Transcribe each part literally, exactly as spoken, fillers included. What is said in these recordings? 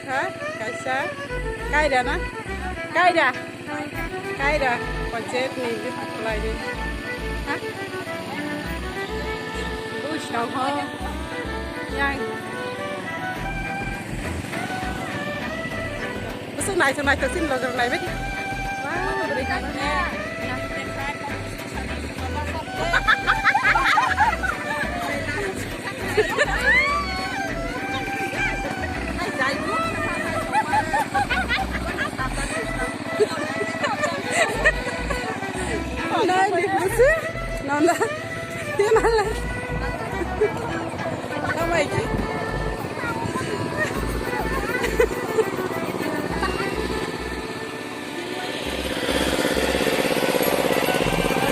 Ha? Kaisa? Kaira na? Kaira? Kaira? Panchayat ni khlai di. Ha? Bush tong ho. Yang. Busuk naithok naithok sini logor naibe. Wow, beri kamu. Nai, di busu, nanda, di malai. Kamai ki.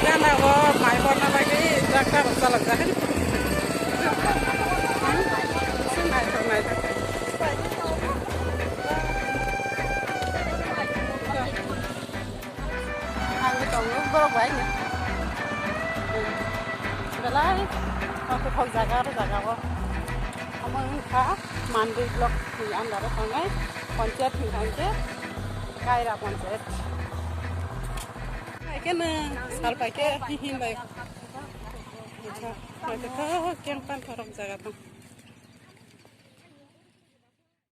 Gana bo mai borna bagwi jakta rok chalok jak. Naithok naithok. Ang tongo borok bai ni. Belai naithothok jaga aro jaga bo. Omo wngkha Mandwi block ni under o tongnai panchayat hwnkha hwnkhe Kaira panchayat. Haikhe nwng sal paikhe hihi bai. Naithothok keng panthorok jaga tong.